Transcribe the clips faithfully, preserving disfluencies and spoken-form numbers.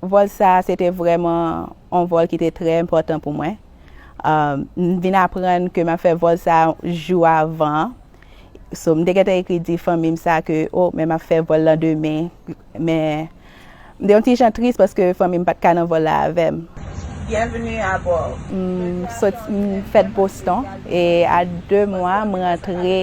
Vòl sa a, se te vrèman yon vòl ki te trè enpòtan pou mwen. Um, m vin aprann ke m ap fè vòl sa a jou avan an. So, m te gentan ekri di fanmi m sa ke, o, men m ap fè vòl lan demen. Men, m te yon ti jan tris paske fanmi m pa t ka nan vòl la avè m. Bienvenue à bord. M sot, m fèt Boston e a de mwa, m rantre,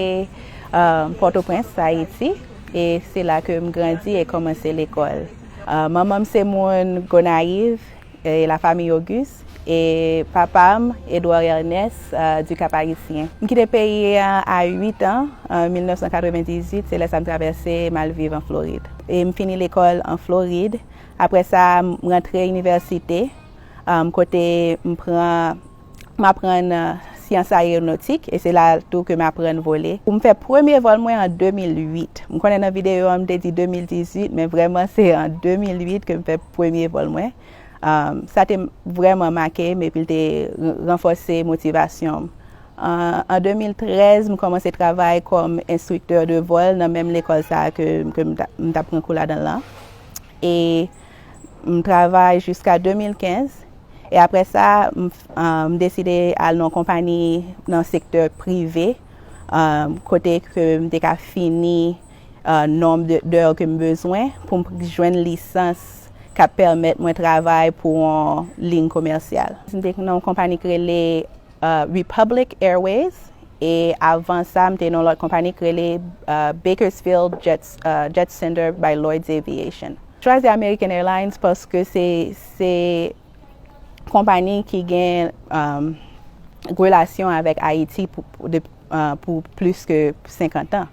uh, Pòtoprens, Ayiti. E se la ke m grandi e kòmanse lekòl. Uh, manman m se moun Gonayiv, e la famille Auguste, e papa m, Edouard Ernest, uh, du Cap Haïtien. M kite peyi a a uit an, an mil nèf san katrevendizuit, se lè sa m travèse m al viv an Florid. E m fini lekòl an Florid. Apre sa, m rantre inivèsite, um, kote m pran, m aprann, uh, syans ayewonotik, e se la tou ke m aprann vole. Pou m fè premye vòl mwen an de mil uit. M konnen nan videyo a, m te di de mil dizuit, men vrèman, se an de mil uit ke m fè premye vòl mwen. Um, sa te vrèman make m, epi l te r-, ranfòse motivasyon m. An, an de mil trèz, m kòmanse travay kòm enstriktè de vòl nan menm lekòl sa a ke, ke m ta, m t ap pran kou ladan l lan. E m travay jiska de mil kenz. E apre sa, m, ah, m deside al nan yon konpani nan sektè prive, ah, kote ke m te ka fini, ah, nonb de, dè ke m bezwen pou m jwenn lisans k ap pèmèt mwen travay pou yon liy komèsyal. M te nan yon konpani ki rele, ah, Republic Airways, e avan sa, m te nan yon lòt konpani ki rele, ah, Bakersfield Jets, ah, Jet Center by Lloyd's Aviation. Chwazi American Airlines paske se, se konpani ki gen, um, relasyon avèk Ayiti pou, pou, de, uh, pou plis ke senkant an.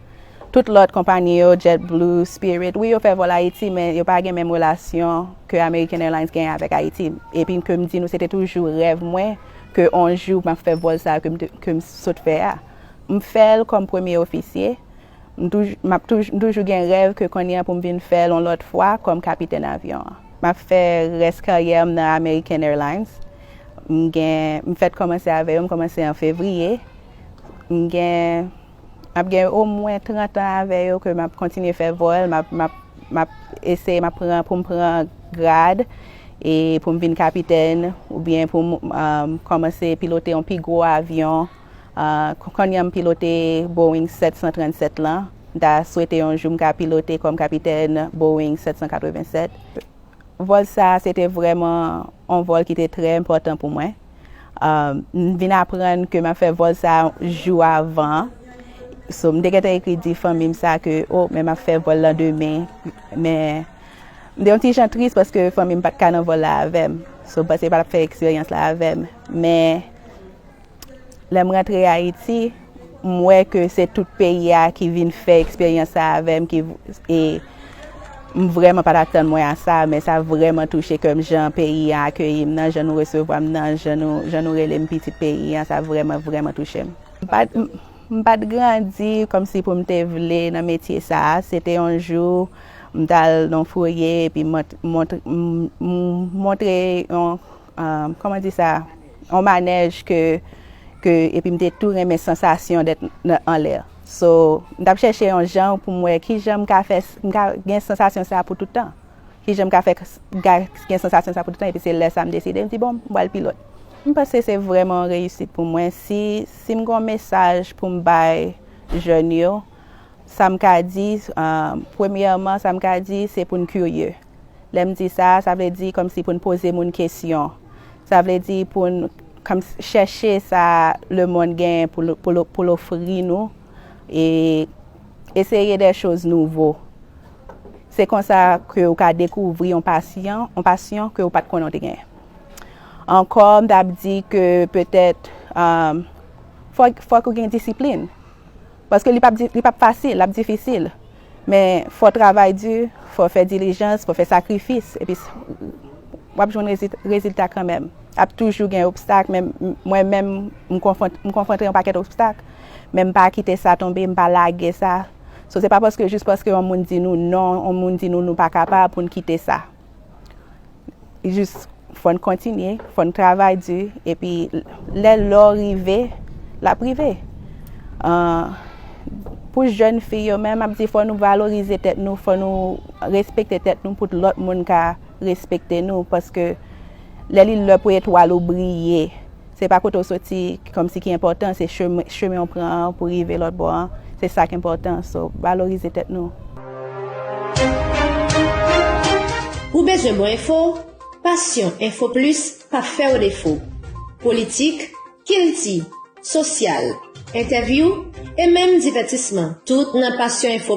Tout lòt konpani yo, JetBlue, Spirit, wi, yo fè vòl Ayiti, men yo pa gen menm relasyon ke American Airlines gen avèk Ayiti. Epi ke m di nou, se te toujou rèv mwen ke yon jou m ap fè vòl sa ke m te, ke m sot fè a. M fè l kòm premye ofisye. M touj-, m ap touj-, m toujou gen rèv ke kounye a pou m vin fè l yon lòt fwa kòm kapitèn avyon an. M ap fè rès karyè m nan American Airlines. M gen, m fèk kòmanse avè yo, m kòmanse an fevriye. M gen, m ap gen omwen trant an avè yo ke m ap kontinye fè vòl, m ap, m ap, m ap eseye, m ap pran, pou m pran grad, e pou m vin kapitèn, oubyen pou m, um, kòmanse pilote yon pi gwo avyon. Ah, k-, kounye a m pilote Boeing sèt san trannsèt lan. M ta swete yon jou m ka pilote kòm kapitèn Boeing sèt san katreven sèt. Vòl sa a, se te vrèman yon vòl ki te trè enpòtan pou mwen. Ah, m vin aprann ke m ap fè vòl sa a jou avan. So, m te gentan ekri di fanmi m sa ke, o, men m ap fè vòl lan demen. Men, m te yon ti jan tris paske fanmi m pa t ka nan vòl la avè m. So, m panse yo pa t ap fè eksperyans la avè m. Men, lè m rantre Ayiti, m wè ke se tout peyi a ki vin fè eksperyans sa avè m, ki, e m vrèman pa t atann mwen a sa, men sa vrèman touche kè m, jan peyi a akeyi m nan, jan nou resevwa m nan, jan nou, jan nou rele m pitit peyi a, sa vrèman, vrèman touche m. M pa t, m, m pa t grandi kòmsi pou m te vle nan metye sa a. Se te yon jou, m t al nan yon foye, epi m mont-, mont-, m, m montre yon, ah, kòman di sa? Yon manèj ke, ke, epi m te tou renmen sansasyon dèt nan, anlè. So, m t ap chèche yon jan pou m wè ki jan m ka fè, m ka gen sansasyon sa pou tout tan. Ki jan m ka fè, ka gen sansasyon sa pou tout tan, epi se lè sa m deside, m di, bon, m pral pilot. M panse se vrèman yon reyisit pou mwen. Si, si m gen yon mesaj pou m bay jèn yo, sa m ka di, ah, premyèman, sa m ka di, se pou n kirye. Lè m di sa, sa vle di kòmsi pou n poze moun kesyon. Sa vle di pou n kòm chèche sa lemonn gen pou l, pou l, pou l ofri nou e eseye de choz nouvo. Se konsa ke w ka dekouvri yon pasyan, yon pasyon ke w pa t konnen w te genyen. Ankò, m t ap di ke petèt, um, fòk, fòk ou gen disiplin. Paske li p ap di, li p ap fasil, l ap difisil. Men fò w travay di, fò w fè dilijans, fò w fè sakrifis. Epi s-, w ap jwenn rezi-, rezilta kanmenm. Ap toujou gen obstak, men m-, mwen menm, m konfwont-, m konfwontre yon pakèt obstak. Men m pa kite sa tonbe, m pa lage sa. So, se pa paske, jis paske yon moun di nou non, yon moun di nou nou pa kapab pou n kite sa. Jis fò n kontinye, fò n travay di, epi lè lò rive, l ap rive. Ah, pou jèn fi yo menm, m ap di fò nou valorize tèt nou, fò nou respekte tèt nou pou lòt moun ka respekte nou, paske lè li lè pou etwal ou briye, se pa kote w soti kòmsi ki enpòtan, se chemen, chemen w pran an pou rive lòt bò an, se sa k enpòtan. So, valorize tèt nou. Ou bezwen bon enfo? Passion Info Plus p ap fè w defo. Politik, kilti, sosyal, entèvyou e menm divètisman, tout nan Passion Info